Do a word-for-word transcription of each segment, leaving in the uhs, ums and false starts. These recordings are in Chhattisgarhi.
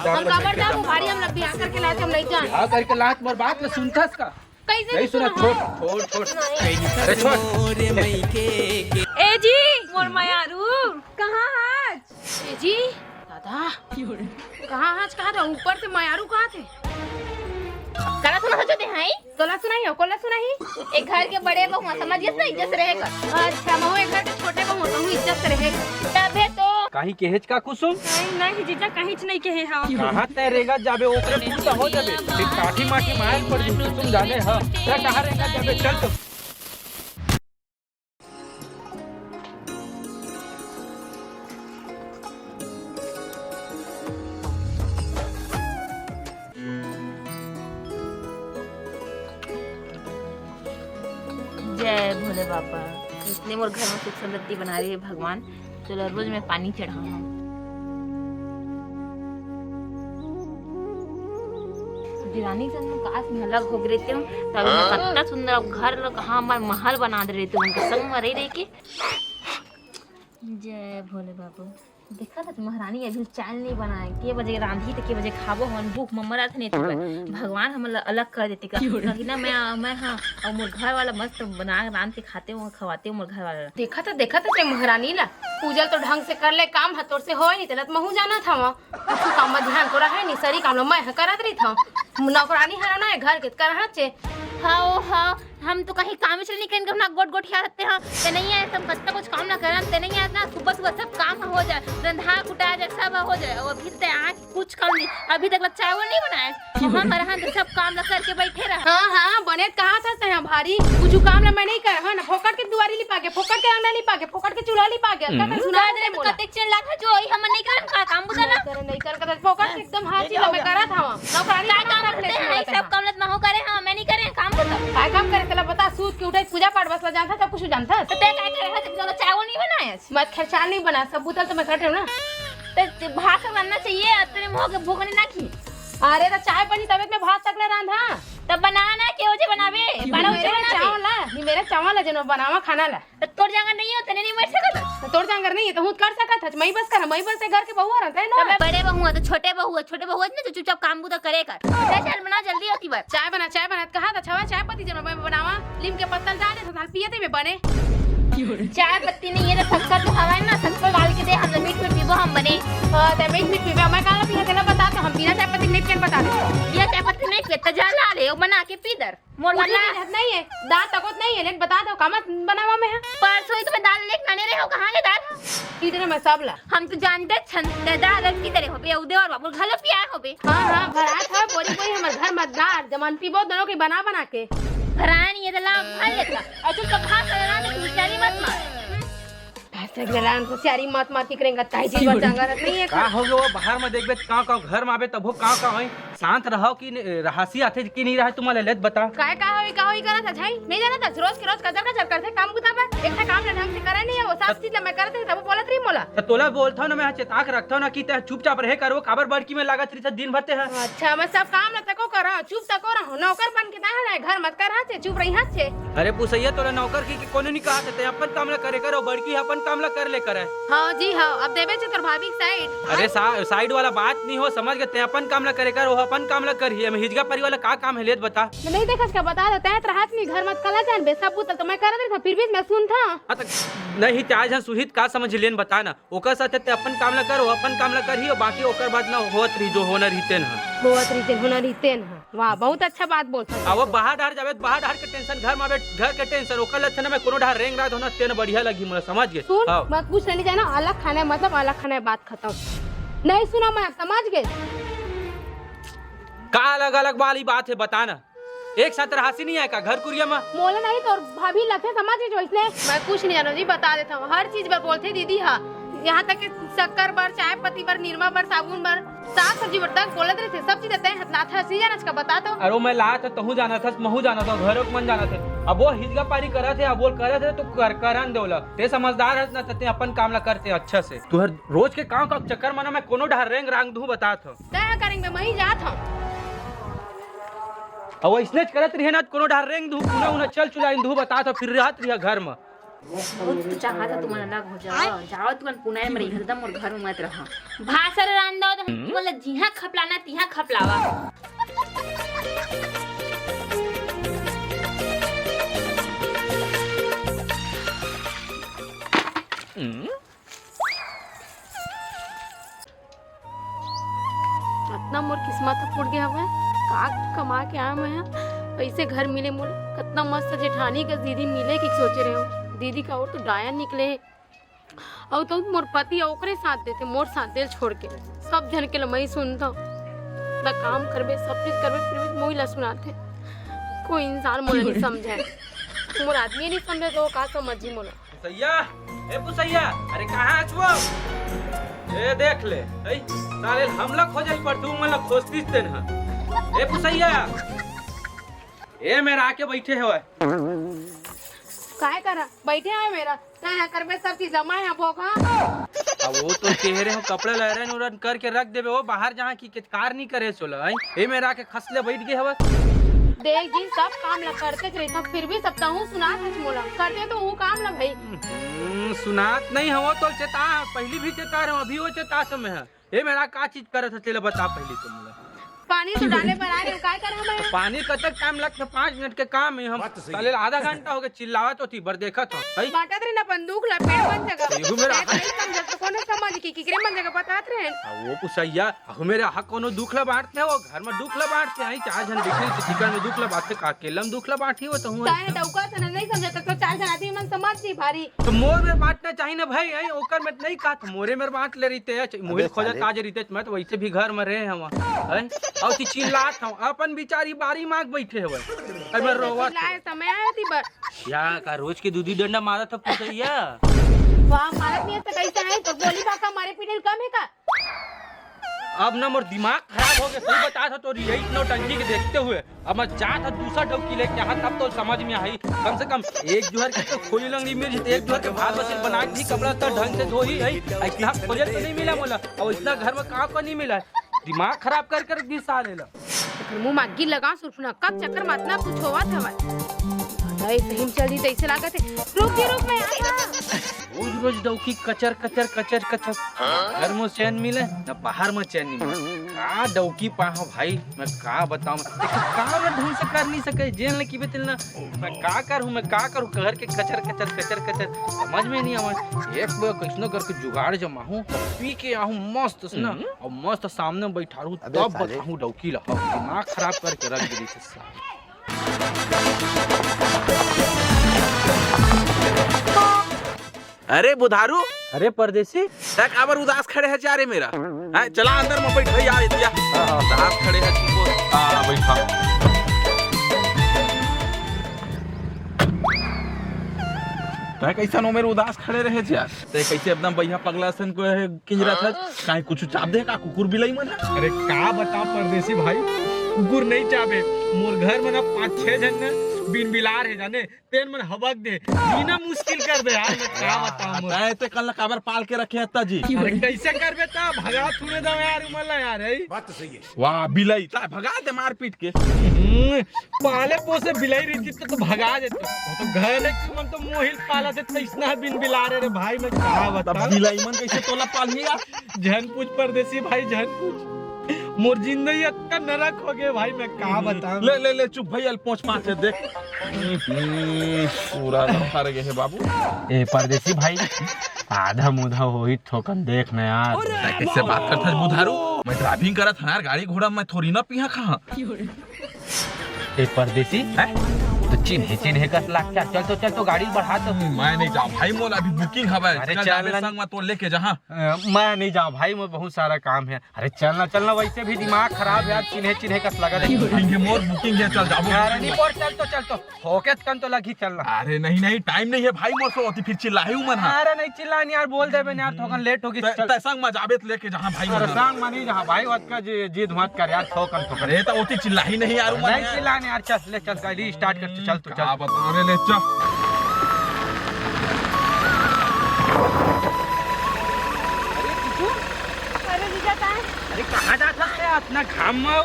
हम काबर जाबो? भारी हम बिहाव करके लात, हम नहीं जान। बिहाव करके लात, मोर बात ल सुनथस का? कैसे नहीं सुना? छोड़, छोड़, छोड़। अरे छोड़। ए जी, मोर मयारू, कहाँ हस? ए जी, दादा, कहाँ हस, कहाँ था? ऊपर से मयारू कहाँ थे? करा सुना सोचते हैं? तोला सुनाही हो, कोला सुनाही? एक घर के बड़े बहू, समझ गेस ना, इज्जत से रहे कर। अच्छा, महू एक घर के छोटे बहू, तहूँ इज्जत से रहे कर। तभे तो। काहीं केहेच का कुसुम? नहीं, नहीं जीजा, काहींच नहीं कहे हँव। कहाँ तैं रेंगत जाबे, ओकरे पूर त हो जाबे। फिर काठी माठी मार पड़ जही, कुसुम जाने ह। तैं कहाँ रेंगत जाबे, चल तो। जय भोले बाबा, इसने मोर घर में सुख समृद्धि बना रहे हे भगवान। चलो, रोज मैं पानी चढ़ाऊँ। दिरानी संग में काश में अलग हो गए रहते हूँ, तब मैं कत्ता सुंदर अब घर ल कहाँ हमार महल बना दे रहते हूँ, उनके संग में रह रह के। जय भोले बाबू। देखा था महारानी अभी चाय नहीं बनाए, के बजे रांधी तो के बजे खाबो, हमन भूख में मरत नहीं तो भगवान हमन ला अलग कर देते का। क्यों रे? कहीं ना मैं, मैं हाँ, और मोर घर वाला मस्त बना रांध के खाते हो, खवाते हो मोर घर वाला। देखा था, देखा था ते महारानी ला, पूजा तो ढंग से कर ले, काम ह तोर से होय नहीं, तेला तो महू जाना था वहाँ। कुछ काम में ध्यान तो रहे नहीं, सरी काम लो मैं ह करत रही था। नौकरानी है ना, घर के करहा चे। हाँ, ओ हाँ, हम तो कहीं काम चल नहीं करेंगे, अपना गोट गोट हिया रहते हैं। ते नहीं आए, हम कत्ता कुछ काम ना करन, ते नहीं आए ना, सुबह सुबह सब काम हो जाए, रंधा कुटा जाए, सब हो जाए। और अभी ते आज कुछ काम नहीं, अभी तक ला चाय वो नहीं बनाए। हम हर हाथ सब काम ला करके बैठे रहा। हाँ, हाँ, बने कहा था से भारी, कुछ काम ला मैं नहीं कर, हाँ ना, फोकट के दुआरी लिपा के, फोकट के अंगना लिपा के, फोकट के चूल्हा लिपा के, का सुना दे तो बोला। कते चल लाग है जो ही हम नहीं करन का काम बुझा ना। नहीं करन, नहीं करन, का फोकट के एकदम हाथ चीज मैं करा था। नौकरानी का काम करते हैं, सब काम ला महू करे, हाँ, मैं नहीं करे, काम बुझा। काय काम करे, तेला बता, सूत के उठे, पूजा पाठ बस ला जानता, सब कुछ जानता। तो ते काय करे, हाँ, जब चाय वो नहीं बनाया। मत खैर, चाय नहीं बना, सब बुतल तो मैं कर रही हूँ ना। तो भात सब बनना चाहिए, अब तेरे मुंह के भूख नहीं ना की। अरे तो चाय बनी तबे मैं भात तक ले रांधा। तब बना ना, के वजह बनावे, बड़ा मेरे चावल ला, नहीं मेरे चावल ला, जनो बनावा खाना ला। तो तोर जांगर नहीं हो, तने नहीं मर सकत। तो तोर जांगर नहीं है, तो हूँ कर सकत है, मैं बस कर, मैं बस घर के बहू रहता है ना। तो मैं बड़े बहू है, तो छोटे बहू है, छोटे बहू है ना, तो चुपचाप काम बुता करे कर। चाय बना, जल्दी होती बात। चाय बना, चाय बना, कहा था छवा चाय पत्ती जब मैं बनावा, लीम के पत्तल डाले तो साल पिए थे मैं बने। चाय पत्ती नहीं है तो शक्कर तो हवा है ना, शक्कर डाल के दे, हम तो मीठ मीठ पीबो हम बने। हाँ, ते मीठ मीठ पीबे, मैं काला पिया, तेला बता तो हम बिना चाय पत्ती नहीं पियन बता दे। बिना चाय पत्ती नहीं पियत, जा ला ले, वो बना के पी दर। मोर कुछ वाला नहीं है, दाल तकोत नहीं है, लेट बता दो, कामत बनावा में है। परसों ही तो मैं दाल लेके आने रहे हो, कहाँ के दाल? पी देना मैं सब ला। हम तो जानते छन, दाल रख की तरह हो, पे उदे और बाबू घलो पिया हो बे। हाँ, हाँ, भरा था, बोरी बोरी हमर घर में दाल, जमान पीबो दोनों की बना बना के। भरा नहीं है, तो ला भर लेता। और तू तो खा कर ना, तो बिचारी मत मार। आज तक जलान को सियारी मत मार के करेंगा, ताई जी बचांगा नहीं है। का हो गयो, बाहर में देखबे, काव काव घर में आबे, तभो काव काव होई। शांत रहो कि न-, रहसी आथे कि नहीं रहे, तुम्हारे लेत बता। काय का होई, का होई करत है, झाई? नहीं जानत है, रोज के रोज कचर कचर करथे काम बुता बर। एक ठा काम ला ढंग से करे नहीं है, वो सब चीज ला मैं करत है, तब वो बोलत रही मोला। तो तोला बोलथव ना, मैं चेता के रखथव ना कि ते चुपचाप रहे करो, काबर बड़की में लागत रही दिन भर ते है। अच्छा, मैं सब काम ला तको करा, चुप तको रहो, नौकर बन के ना है, घर मत कर हाथे, चुप रही हाथे। अरे पुसैया, तोला नौकर की, की कोनो नहीं कहा थे, ते अपन काम ला करे करो, बड़की अपन काम ला कर ले करे। हाँ जी, हाँ, अब देवे छे तोर भाभी के साइड। अरे सा-, साइड वाला बात नहीं हो, समझ गए, ते अपन काम ला करे कर, वो अपन काम ला करही। एमे हिजगा परी वाला का काम है, लेत बता। मैं नहीं देखा इसका, बता देते हैं, तो हाथ में घर मत कला जान बे, सब बुतल तो मैं कर देता, फिर भी मैं सुन था। हाँ, तो नहीं, ते आज हम सुहित का समझ लेन, बता ना, ओकर साथ ते अपन काम ला कर, वो अपन काम ला करही, और बाकी ओकर बात ना होत रही, जो होना रहिते ना। होत रहिते, होना रहिते ना। वाह, बहुत अच्छा बात बोलथस। अब बाहर डार जाबे, बाहर डार के टेंशन, घर में आबे, घर के टेंशन, ओकर लक्षण में कोनो डार रेंग रहा हो ना, तेन बढ़िया लगी मोला, समझ गए? सुन, हाँ। मैं कुछ नहीं जाना, अलग खाना है, मतलब अलग खाना है, बात खत्म। नहीं सुना मैं, समझ गए? का अलग अलग वाली बात है, बता ना। एक साथ रहसी नहीं है का घर कुरिया में? मोला नहीं, तोर भाभी लगे, समझ गए जो इसने। मैं कुछ नहीं जानू जी, बता देता हूँ, हर चीज बर बोलथे दीदी हा, यहाँ तक कि शक्कर बर, चाय पत्ती बर, निरमा बर, साबुन बर, साग सब्जी बर तक बोलत रहिथे, सब चीज तैं हथ लाथस, नहीं जानस का, बता तो। अरे मैं लात हस, तहूँ जानत हस, महूँ जानत हस, घरो के मन जानत हे। अब वो हिजगा पारी करत हे, अब वो करत हे, तो कर, करन दे ओला। तैं समझदार हस ना, त तैं अपन काम ला करते अच्छा से। तुहर रोज के काम का चक्कर में ना मैं कोनो डहर रेंग रांग दूँ, बतात हँव। तैं ह करेंग बे, मैं ही जात हँव। अब वइसनेच करत रहिहे ना, कोनो डहर रेंग दूँ, पुना उना चल चुला दूँ, बतात हँव, फिर रहत रहिहा घर में। बहुत चाहत हे तुमन अलग हो जाओ, जाओ तुमन पुनाई में रही, हरदम मोर घर में मत रहा। भाषा रे रांधो तो तुमन ला जिहाँ खपलाना तिहाँ खपलावा। अतना मोर किस्मत ह फूट गया हवय। का कमा के आए मैं ह, ऐसे घर मिले मोला। कतना मस्त जेठानी के दीदी मिले के सोचे रहे हो। दीदी का और तो डायन निकले हे। अउ तो मोर पति ह ओकरे साथ देथे, मोर साथ देल छोड़ के। सब झन के ल मैं ही सुनथव। ना काम करबे, सब चीज करबे, फिर भी मोही ला सुनाथे। कोई इंसान मोला नहीं समझे। मोर आदमी नहीं समझे तो का समझी मोला। पुसैया, ए पुसैया, अरे कहाँ हस वो? ए देख ले, ए, साले हमला खोजे पड़थे, उमन ला खोजतिस तेन ह। ए पुसैया, ए मेर आके बैठे हवय। काय करा? बैठे हवय मेर, तैं ह करबे सब चीज, मैं ह भोगा। अब वो तो कह रहे हो, कपड़ा ला iron उरन करके रख देबे, वो बाहर जहाँ की के कार नहीं करे सोला, आई? ए मेर आके खसले बैठ गए हवस। देख जी, सब काम ला करते रहिथव, फिर भी सब तहूँ सुनात हस मोला। करते तो वो काम ला भाई। हम्म, सुनात नहीं हवो तो चेता, पहली भी चेता रहे, अभी वो चेता तो मैं ह। ए मेर आ का चीज करत हस, तेला बता पहली तो मोला। पानी तो डाले बर आ रहे हो, काय करहा मैं? तो पानी कतक टाइम लगथे? पाँच मिनट के काम हे, हम बात तो सही साले हे। आधा घंटा हो गया चिल्लावत होती बर देखत हव, हई? बांटत रहे ना अपन दुख ला, पेड़ मन जगह। एहू मेर आ नहीं समझत तो कोनो समझ की, किकरे मन जगह बतात रहे। आ, वो पुसैया, अहू मेर हा कोनो दुख ला बांटथे, वो घर में दुख ला बांटथे, आई चार झन दिखी तो चिकन में दुख ला बांटथे, का अकेला में दुख ला बांटी हो तो हूँ। काहे डौका से नहीं समझत तो चार झन आदमी मन समझ जी भारी। तो मोर मेर बांटना चाहिए ना भाई, आई ओकर में नहीं कहा तो मोरे मेर बांट ले रहिते, मोहिल अबे खोजत साले। आज रहिते, मैं तो वैसे भी घर में रहे हवा, हैं? अउ ती चिल्लात हव, अपन बिचारी बारी माग बैठे हवे, अरे मैं रोवत चिल्लाए हव। समय आया थी बस। या का रोज के दू दू डंडा मारत हव पुसैया? वाह, मारत नहीं है तो कैसे है? तो गोली भाका मारे पीटे कम है का? अब ना मोर दिमाग खराब हो गया, सही बता था तोरी यही नौटंकी के देखते हुए। अब मैं जात हव दूसरा डौकी लेके, हाँ, तब तो समझ में आई। कम से कम एक जुहर के तो खोली लंगड़ी मिल जते, एक जुहर के भात बसिल बना के भी कपड़ा तर ढंग से धोही है। इतना खोजे तो नहीं मिला मोला, और इतना घर में काम को नहीं मिला। दिमाग खराब कर कर दी साले ला। एकर मुंह मा गिर लगा सुरफुना, कब चक्कर मा अतना कुछ होवत हवय। दादा, ये सही में चल दी तो ऐसे लागत है। रुक जी, रुक, मैं आ गया। रोज रोज डौकी कचर कचर कचर कचर। घर में चैन मिले ना बाहर में चैन नहीं मिले। का डौकी पाहा भाई, मैं का बताऊं, एक काम ढंग से कर नहीं सके, जेन लगी बेतिल ना, मैं का करूं, मैं का करूं, घर के कचर कचर कचर कचर, समझ में नहीं आवे। एक बार कैसनो करके जुगाड़ जमाहूं, पी के आहूं मस्त से ना, हम्म। और मस्त सामने बैठारू, अबे तब साले। बताहूं डौकी ला, दिमाग खराब करके रख दी साले। अरे बुधारू, अरे परदेसी। तै काबर उदास खड़े है जा रे मेरा? हैं, चला अंदर में बैठ भैया, आ इतिया। हाँ, हाँ। उदास खड़े है तुमको। हाँ, बैठा। तै कैसन उमेर उदास खड़े रहे जा? तै कैसे एकदम बढ़िया पगला सन को है किंजरा था? काहे कुछ चाप दे का कुकुर बिलाई मन? अरे का बता परदेसी भाई, कुकुर नहीं चाबे। मोर घर में ना पाँच छह झन ना बिन बिलार है जाने। तेन मन हबक दे, जीना मुश्किल कर दे यार, मैं का बताऊं। तै ते कल काबर पाल के रखे हत्ता जी? अरे कैसे करबे ता? भगा थूने दो यार, उमन ला यार, है? बात तो सही है। वाह, बिलाई, ता भगा दे मार पीट के। हम्म, पाले पोसे बिलाई रहिती तो, तो भगा देते। वो तो घर है कि मन तो मोहिल पाला थे, तो इसना बिन बिलार रे भाई, मैं का तब बताऊं। बिलाई मन कैसे तोला पालही यार? झन पूछ परदेसी भाई, झन पूछ। मोर जिंदगी अतना नरक हो गए भाई, मैं का बताऊं। ले, ले, ले, चुप भैया, पोंछ पाछ है, देख। हम्म, पूरा लफा रे हे बाबू। ए परदेसी भाई, आधा मुधा होही थोकन देख न यार। तै कैसे बात करत हस बुधारू? मैं driving करत हन यार, गाड़ी घोड़ा मैं थोड़ी ना पिया खां। ए परदेसी, हैं? तो चिन्हे चिन्हे कस लागथे। चल तो, चल तो, गाड़ी बढ़ा तो। मैं नहीं जाऊं भाई, मोला अभी booking हवै। अरे चल चल जाबे ना। संग में तो लेके जहां। अ, मैं नहीं जाऊं भाई, मोर बहुत सारा काम है। अरे चल ना, चल ना, वैसे भी दिमाग खराब है यार, चिन्हे चिन्हे कस लगत है। Booking है मोर, booking है, चल जाबो। अरे नहीं मोर, चल तो, चल तो, फोकस कन तो लगी, चल ना। अरे नहीं, नहीं, time नहीं है भाई मोर से, ओती फिर चिल्लाही उमन हा। अरे नहीं चिल्ला नहीं यार, बोल देबे नहीं यार, थोकन late होगी, तै, चल। तै संग में जाबे तो लेके जहां भाई अरे मन। संग में नहीं जहां भाई, ओतका जि-, जिद मत कर यार, थोकन, थोकन। अरे तो ओती चिल्लाही नहीं यार उमन नहीं यार। चिल्ला नहीं यार, चल ले, चल गाड़ी start कर, चल तू, चल। का बता रे, ले चल। अरे जीजू, अरे जीजा कहाँ है? अरे कहाँ जात हस बे अतना घाम में?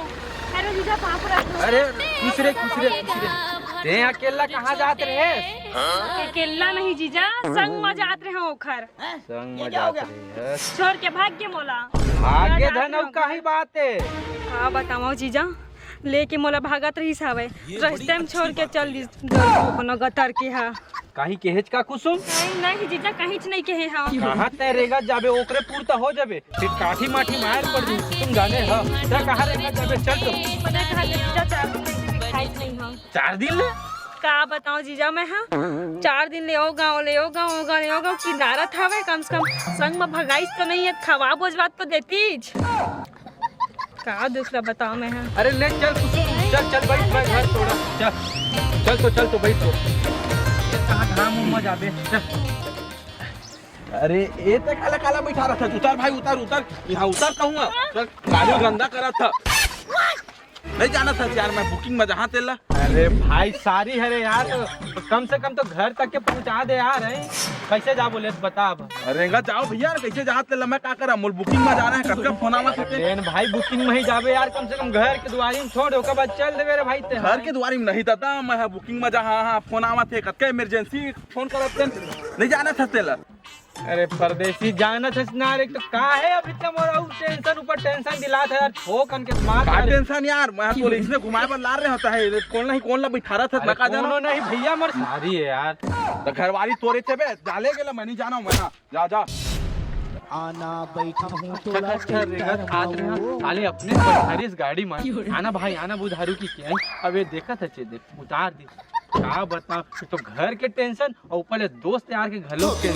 अरे जीजा, कहाँ पर रख दो? अरे खुश रे, खुश रे, खुश रे। ते अकेला कहाँ जात रहे? अकेला नहीं जीजा, संग म जात रहे ओखर। संग म जात रहे। छोड़ के भाग गे मोला। भाग गे धन, अउ काहीं बात हे? का बतावं जीजा, लेके मोला भागत रहिस हवय, रस्ते म छोड़ के चल दिस कोनो गतर के हा। काहीं केहेच का कुसुम? नहीं, नहीं जीजा, कहींच नहीं कहे हवं। कहाँ ते रेंगत जाबे, ओकरे पुरता हो जाबे, फिर काठी माठी मार पड़ जाही, तुम जाने ह। ते कहाँ रेंगत जाबे, चल तो। पता है, कहाँ ले जीजा, चार दिन से भी खाइस नहीं हवं। चार दिन ले? का बतावं जीजा मैं, हाँ, चार दिन ले ओ गाँव, ले ओ गाँव, ओ गाँव, ले ओ गाँव, किंदारत हवय, कम से कम संग म भगाइस तो नहीं, एक खवा बोझ बात तो देतीच। का दुख ला बतावं मैं, हाँ। अरे ले चल कुसुम, चल, चल, बैठ, मैं घर छोड़ा, चल, चल तो, चल तो, बैठ तो। ये कहाँ घाम उम म जाबे, चल। अरे, ए ते काला, काला बैठा रहा था? उतर भाई, उतर, उतर, यहाँ उतर कहूँगा। चल, गाड़ी गंदा करा था। नहीं जाना था यार, मैं booking में जहाँ तेला। अरे भाई, sorry हरे यार, तो कम से कम तो घर तक के पहुँचा दे यार, हैं? कैसे जाबो ले बता अब। अरे गा जाओ भैया, कैसे जहाँ तेला, मैं का करा, मोर booking में जाना है, कतका फोन आवा थे। लेन भाई, booking में ही जाबे यार, कम से कम घर के दुआरी में छोड़, ओकर बाद चल देबे रे भाई ते। घर के दुआरी में नहीं दादा, मैं booking में जहाँ, हाँ, फोन आवा थे, कतका emergency फोन करत थे, नहीं जाना था तेला। अरे परदेसी, जानत हस ना रे, तो काहे अभी तक मोर अउ tension ऊपर tension दिलात है यार, ठोकन के मार का यार। Tension यार, मैं तो इसने घुमाए बर लार रहे होता है, कौन नहीं कौन ला बिठारा था, अरे मैं का जाना। कोनो नहीं भैया, मोर सारी है यार। तो घरवाली तोरे थे बे, जाले गेला, मैं नहीं जाना हूँ, मैं ना, जा, जा। आना बैठा हूँ अच्छा, अच्छा, रेगत आत रहे हैं, साले अपने बैठारिस गाड़ी में, आना भाई, आना बुधारू की क्या है? अबे देखा था चेदे, उतार दी। का बता, तो घर के tension, अउ ऊपर ले दोस्त यार के घलो के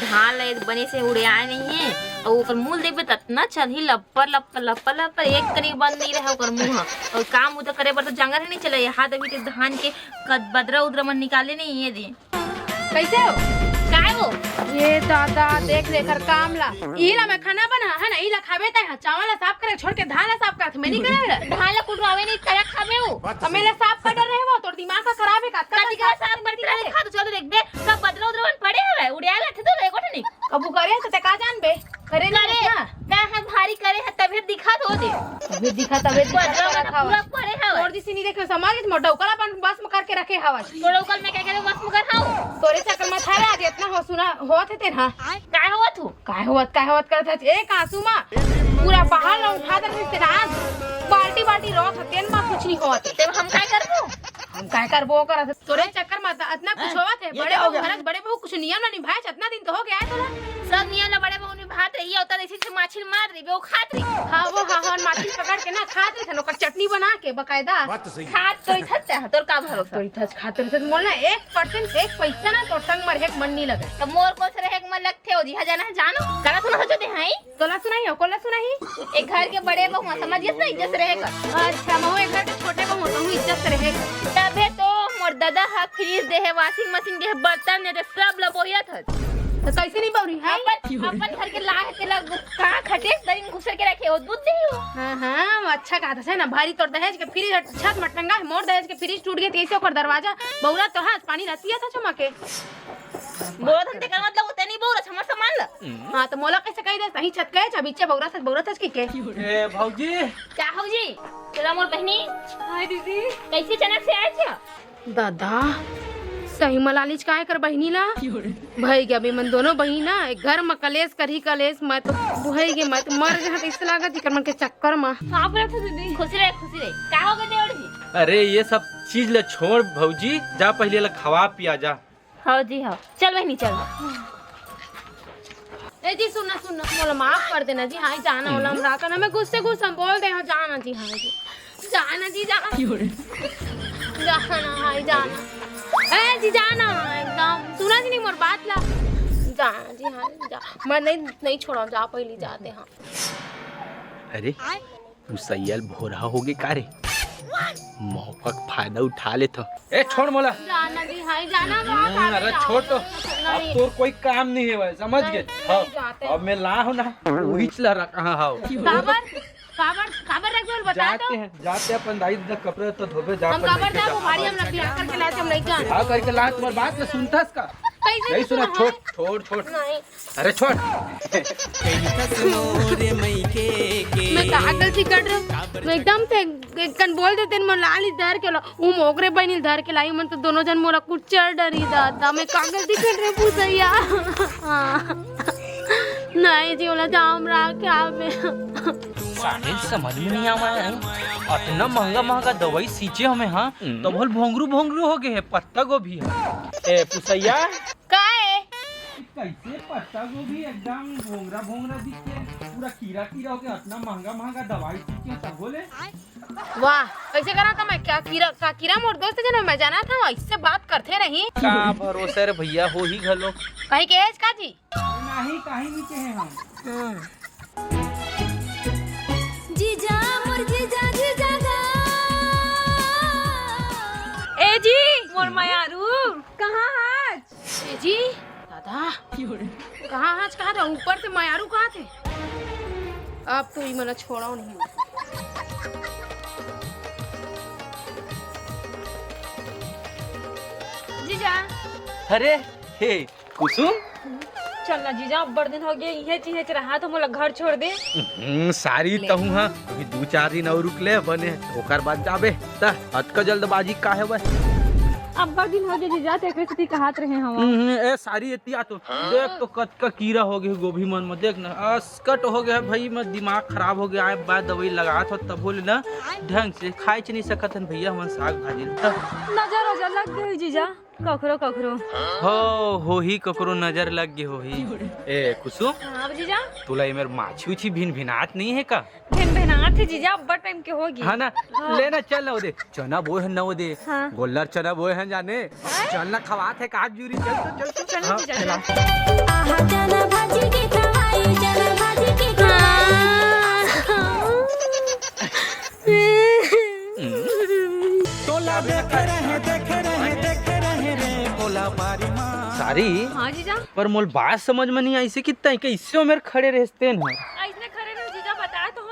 धान ल बने से उड़ियाए नहीं है, अउ ओकर मुंह देखबे त अतना चलही लप्पर लप्पर लप्पर लप्पर, एक कनी बंद नहीं रहे ओकर मुंह। अउ काम उधर करे बर तो जंगल ही नहीं चले, हाथ अभी ते धान के कद-, बदरा उदरा मन निकाले नहीं ये दे। कैसे हो? काय हो? ये दादा, देख ले एकर काम ला। ई ला मैं खाना बना, है ना? ई ला खाबे तै, हाँ, चावल ला साफ करे छोड़ के धान ला साफ करत, मैं नहीं करे रे। धान ला कुटवावे नहीं, करा खाबे हो। अब मेरे साफ कर रहे हो, तोर दिमाग का खराब है का? कति का साफ करते रहे, खा तो चलो देख बे, सब बदरा उदरा मन पड़े हवे, उड़िया ला थे तो एको ठनी। कबू करे तो ते का जानबे? करे नहीं करे, ना। ना हाथ भारी करे है, तबे दिखा तो दे। तबे दिखा, तबे दिखा, बदरा तबे उदरा खावा। पूरा पड़े हवे। तोर जी सिनी देखे, समाज के मोटा उकल अपन बस में करके रखे हवा। तोर उकल में क्या करे, बस में कर हाउ। तोरे चक्कर में थारे आज इतना हो सुना, होत है तेरा। काय होत हो? काय होत, काय होत करत है? एक आंसू मा पूरा पहाड़ ला उठा दे तेरा आज। बाल्टी, बाल्टी रोत है, तेन मा कुछ नहीं होत है। ते हम काय करबो? हम काय करबो करत है? तोरे चक्कर मा त-, अतना कुछ होत है। ये बड़े क्या हो बहू गया? घर के बड़े बहू कुछ नियम ना निभाए, अतना दिन तो हो गया है तोला। सब नियम ला बड़े बहू निभात रही, अउ त ऐसे से माछी मार रही, वो खात रही। हाँ, वो हाँ, हाँ, माछी पकड़ के ना खात रही, ओकर चटनी बना के बकायदा। बात तो सही है। खात तो इथत है, तोर का भरोसा? तो इथत खात रही, तो मोला एक percent, एक पैसा ना तोर संग मरे के मन नहीं लगे। तो मोर को से रहे के मन लगथे, ओ जी, हाँ, जाना है, जानो। करा सुना हो जो दे, हाँ? तोला सुनाही हो, कोला सुनाही? एक घर के बड़े बहू, समझ गेस ना, इज्जत से रहे कर। अच्छा, महू एक घर के छोटे बहू, महू इज्जत से रहे कर। तभे तो मोर ददा ह fridge दे हे, washing machine दे हे, बर्तन दे हे, सब ल बोहिरत हस। तो कैसे नहीं बौरी है? अपन, अपन घर के ला हे, तेला कहाँ खटेस दरी में घुसर के रखे हो, दूध दे हो। हाँ, हाँ, अच्छा कहा था, है ना, भारी तोर दहेज के fridge छत में टंगा है, मोर दहेज के fridge टूट गए, तो ऐसे ओकर दरवाजा बौरा तो हाथ पानी रहती है था चमा के। बोलत हन तेकर मतलब होते नहीं बोलत हमर सामान ल। हाँ, तो मोला कैसे कही दे, सही छत के, चबीचे बौरा सच बौरा सच की के। ए, भौजी। क्या भौजी? चला मोर बहनी। हाय दीदी। कैसे अचानक से आए क्या? दादा, सही मलालिच काय कर बहनी ला? भई गया बे मन दोनों बहिना, एक घर म कलेश करही कलेश, मैं तो भई गे, मैं तो मर जहाँ, तो इस लागत ही कर मन के चक्कर म। हाँ, बोला था दीदी। खुश रहे, खुश रहे। का हो गए देवर जी? अरे, ये सब चीज ले छोड़ भौजी, जा पहले ला खवा पिया जा। हाँ जी, हाँ। चल बहनी, चल। ए जी, सुनना, सुनना, मोला माफ कर देना जी। हाँ, जाना वाला हम रात ना, मैं गुस्से, गुस्से में बोल दे, हाँ, जाना जी, हाँ जी। जाना जी, जाना। जाना, हाँ, जाना। ए जी, जाना, एकदम। सुना जी नहीं मोर बात ला। जाना जी, हाँ, जा। मैं नहीं, नहीं छोड़ा, जा पहली जाते, हाँ। अरे, तू सैयल भोरहा होगे का रे? मौका के फायदा उठा लेथव। ए, छोड़ मोला। जाना जी, हाँ, जाना, हम्म, अरे, छोड़ तो। अब तोर कोई काम नहीं है भाई, समझ गए? हाँ, अब मैं ला हूँ ना, वही चला रहा, कहाँ हव? काबर? काबर, काबर रख दे, बता तो। जाते हैं, जाते अपन दाई ददा कपड़ा तो धोबे, जा हम अपन काबर लेके जाबो, जा। भारी हम लोग बियाह करके लाए थे, हम नहीं जान। हाँ, करके ला, तुम्हारी बात में सुनता इसका। नहीं सुना, छोड़, छोड़, छोड़। नहीं। अरे छोड़। मैं कहा गलती कर रहे हूँ, मैं एकदम से एक कन बोल देते, मैं लाली धर के ला, वो मोगरे बहनी धर के लाई, मन तो दोनों जन मोला कुछ चढ़ डरी दादा, मैं का गलती कर रहे हूँ पूछैया। हाँ। नहीं जी, ओला जाम रहा क्या मैं? साले समझ में नहीं आवा है, अतना महंगा महंगा दवाई सींचे हमें, हाँ, तो बोल भोंगरू भोंगरू हो गए है पत्ता गोभी है। ए पुसैया, का है? कैसे पत्ता गोभी एकदम भोंगरा भोंगरा दिखे, पूरा कीरा कीरा हो गया, अतना महंगा महंगा दवाई सींचे तब बोले। वाह, कैसे करा था मैं? क्या कीरा, का कीरा मोर दोस्त जन मैं जाना था, इससे बात करते नहीं। का भरोसा रे भैया, हो ही घलो। कहीं के एज का जी? नहीं, कहीं नहीं के हैं हम। हाँ। जीजा, मोर जीजा, जीजा गा। ए जी, मोर मयारू, कहाँ हाच? ए जी, दादा, कहाँ हाच कहा था? ऊपर से मयारू कहा थे? अब तो ई मला छोड़ो नहीं। जीजा। अरे, हे, कुसुम? चल ना जीजा, अब्बड़ दिन हो गए, इहेच इहेच रहा तो मोला घर छोड़ दे। हम्म, सारी ले। तहूँ हाँ, अभी दू चार दिन और रुक ले, बने, ओकर बाद जाबे। त अतका जल्दबाजी काहे बे? अब्बड़ दिन हो गए जीजा, तेकरे सेती कहत रहे हम। हम्म, ए सारी एती आ तो। देख तो कतका कीरा हो गए गोभी मन में, देख ना, असकट हो गया भाई, मैं दिमाग खराब हो गया है, बा दवाई लगात हो तभो ले ना, ढंग से खाए च नहीं सकत हन भैया, हमन साग भाजी। नजर ओजर लग गई जीजा। कखरो, कखरो। हो, होही, कखरो नजर लग गे होही। ए, कुसुम, हाँ, जीजा। तोला एमेर माछी उछी भिन भिनात नहीं है का? भिन भिनात है जीजा, अब्बड़ टाइम के होगी। हाँ ना? हाँ। ले ना, चल ना ओदे। चना बोए हन ना ओदे। हाँ। गोल्लर चना बोए हन जाने। हाँ? चल ना, खवात है काट जूरी, चल तो, चल तो। चल ना हाँ, जीजा, चला। चल। आहा, चना भाजी के खवाई, चना भाजी के खवाई। तोला देखे रहे, देखे रहे, देखे रहे रे, कोला बारी माँ। सारी, हाँ जीजा। पर मोल बात समझ में नहीं आइसे कि तैं कइसे ओमेर खड़े रहेस तेन ह। अइसने खड़े रहो जीजा, बताए तो हो।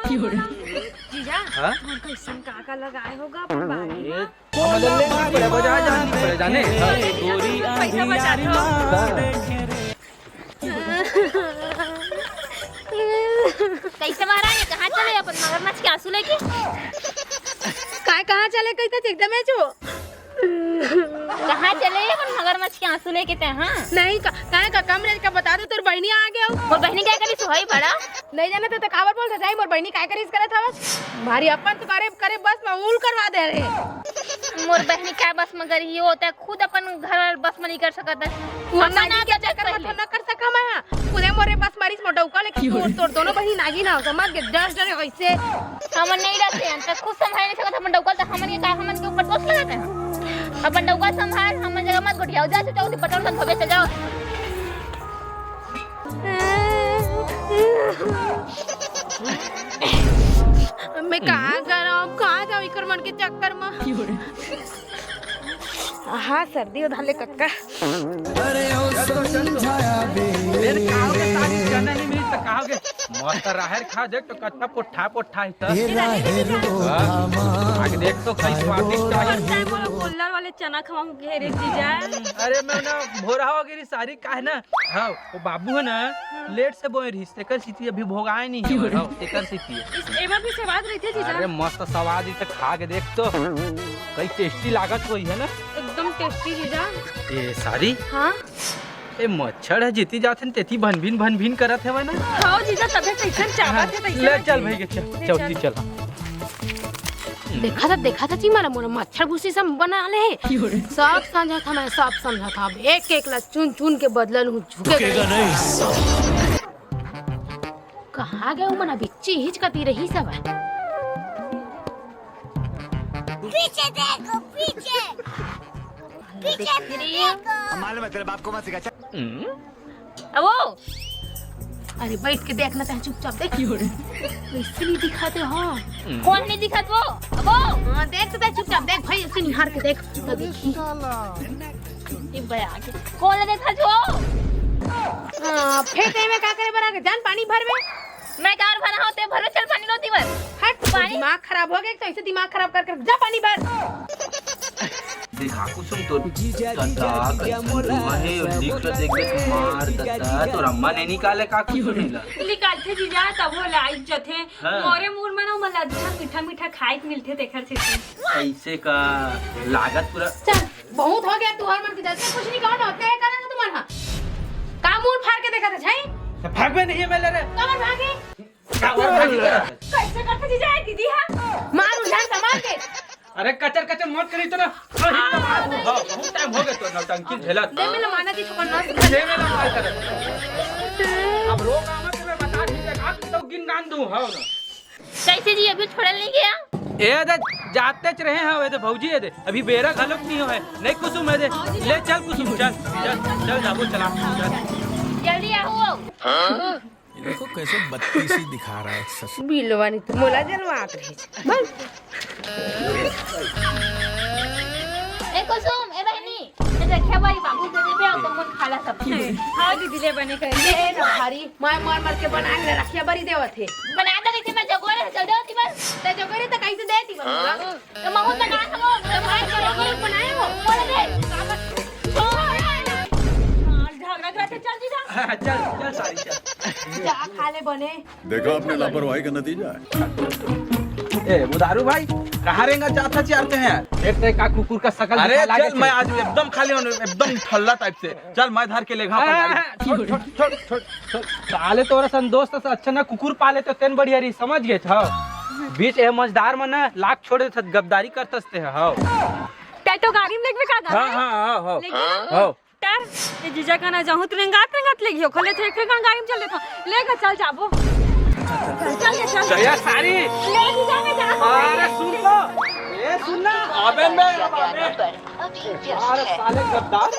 जीजा, हाँ? तुमन कइसन का का लगाए होगा अपन बारी में? ए, हमन ले नहीं पड़े, बजा जान नहीं पड़े जाने। हाँ। पैसा बचात हो। कइसे महारानी, कहाँ चले अपन मगरमच्छ के आंसू लेके? काय कहाँ चले कहिथे एकदम एचो। कहाँ चले अपन मगरमच्छ के आंसू लेके ते, हाँ? नहीं का, काय का कम रेंज का बता दो, तोर बहिनी आ गया हो। मोर बहिनी काय करी सोहई बड़ा? नहीं जाना तो, तो काबर बोल रहे, मोर बहिनी काय करी इस करत हवस? भारी अपन तो करे, करे बस में उल करवा दे रहे। मोर बहिनी काय बस में करी, ये होता है खुद अपन घर बस में नहीं कर सकत है। वो अपन नानी आप के तक चक्कर में पहले। थोड़ा कर सका मैं। खुदे मोरे बस मारिस मोर डौका लेके तोर, तोर दोनों बहिनी नागिन हो, समझ के डर डरे कैसे। हमन नहीं रहते हैं, तो खुद संभाल नहीं सकत अपन डौका, तो हमन के का, हमन के ऊपर दोष लगाते हैं। अपन डौका संभाल, हमन जगह मत गोठियाओ, जा चुप, जाओ, पटल संग होबे, चल जाओ। मैं कहाँ जा रहा हूँ, कहाँ जाऊँ इकर मन के चक्कर में। हाँ, सर्दी उधार ले कक्का। अरे ओ समझाया बे। फिर कहोगे साग चना नहीं मिली तो कहोगे मस्त राहर खा देख तो कत्ता पोठा पोठा है तो। ये राहर वो हाँ। खामा। आगे देख तो कई स्वादिष्ट है। बोला बोला कुल्लर वाले चना खवाऊं घेरे जीजा। अरे मैं ना भोरा हो गई सारी का है ना। हाँ, वो बाबू है ना, लेट से बोए रहिस, तेकर सेती अभी भोगाए नहीं है, हाँ, तेकर सेती। इस, एमा भी स्वाद रहिथे जीजा। अरे मस्त स्वाद, इसे खा के देख तो, कई टेस्टी लागत होही है ना। एकदम टेस्टी जीजा। ए सारी, हाँ? ए मच्छर है, जेती जाथन तेती भनभिन भनभिन करत हवय ना। हाँ जीजा, तबे कइसन चाबत है, तइसन ले चल भाई के, चल, ले चल, चल। चल। देखा था, देखा था जी, मारा मोर मच्छर भूसी सब बना ले है। सब समझा था मैं, सब समझा था। अब एक एक ला चुन चुन के बदला लूँ, झुकेगा नहीं। कहाँ गए वो मन? अभी चीज कती रही सब। पीछे देखो, पीछे। पीछे देखो। मालूम है, तेरे बाप को मत सिखा। अब वो। अरे बैठ के देखना चाहे, चुपचाप देख। वैसे नहीं दिखाते हो। कौन नहीं दिखात वो? अब वो। हाँ, देख तो देख, चुपचाप देख भाई, ऐसे निहार के देख। तो देखी। ये बया के। कौन ले देखा जो? हाँ, फिर ते में का करे बना के जान पानी भर में? मैं कार भरा होते भरो चल पानी लोती बर। हट, पानी? दिमाग खराब हो गया, तो ऐसे दिमाग खराब कर कर जा पानी भर। देखा कुसुम तोर ददा कइसन धुआं हे, अउ लिख ल देख देख मार ददा, तोर अम्मा नइ निकाले का कुसुम ला? निकालथे जीजा, तभो लाइट जथे। हाँ। मोरे मुंह मन, ओमन ला अच्छा मीठा मीठा खाए के मिलथे, तेखर सेती। अइसे का लागत पूरा। चल, बहुत हो गया तुहर मन के, जतने कुछ नहीं कहो ना, उतने ये करना तुमन हा। का मुंह फाड़ के देखत हे, छै? तो भागबे नहीं है मेले रे। कमर भागे? का और भागी करत हे? कैसे करथे जीजा, ये दीदी हा? मार उलझान संभाल के। अरे कचर कचर मत करी तो ना। हाँ, हाँ, बहुत टाइम हो गया तो नौटंकी झेलत। दे मेला माना जी, छोकन ना। दे मेला मार कर। अब रोग आवा तो मैं बता दीजिए, आप तो गिन गान दूं, हाँ ना। कैसे जी, अभी छोड़ल नहीं गया? ए दे, जातेच रहे हैं, ए दे भौजी, ए दे, अभी बेरा घलोक नहीं होय, नहीं कुसुम, ए दे, ले चल कुसुम, चल, चल, चल जाबो, चला, चल। जल्दी आओ। ये देखो कैसे बत्तीसी दिखा रहा है ससुर। बिलवा नहीं तो मोला जलवात रही। बस। ए कुसुम, ए बहनी, ए रखिया बारी बाबू दे देबे, अउ तुमन खा ला सब। हाँ दीदी, ले बने कर। ए ना भारी, मैं मर मर के बना के रखिया बारी देवत हे। बना दे, लेकिन मैं जगोरे चल देवती बस। ते जगोरे तो कैसे देती बस? तो महू तो कहाँ से वो, तो भाई करो, करो बनाए हो। बोले दे। झगड़ा करते चल दी जा। चल, चल सारी, चल। जा खा ले बने। देखा आपने लापरवाही का नतीजा है। ए, बुधारू भाई, कहाँ रेंगा जात हच यार तैं यार? देख, देख, का कुकुर का शकल अरे दिखा लागे चल, मैं आज एकदम खाली हूँ, एकदम ठल्ला टाइप से। चल, मैं धर के लेगा अपन हाँ, गाड़ी। हाँ, छोड़, छोड़, छोड़, छोड़, छोड़। साले तोरा सन दोस्त से अच्छा ना कुकुर पाले तो तेन बढ़िया रही, समझ गए छो? बीच ए मझधार में ना लाख छोड़ देत हस, गद्दारी करत हस ते, हाँ। तैं तो गाड़ी में लेके का हाँ, हाँ, हाँ, हाँ। लेके हाँ। टर, ये जीजा का ना जाहूँ, तू रेंगात, रेंगात ले गयो, खोले थे, एक गाड़ी में चल देता हूँ। ले कर चल जाबो। चल, चल, चल। चल यार, सारी। ले जीजा, मैं जा। अरे सुन तो। ए, सुन ना। अबे मैं, अबे। अरे साले गद्दार।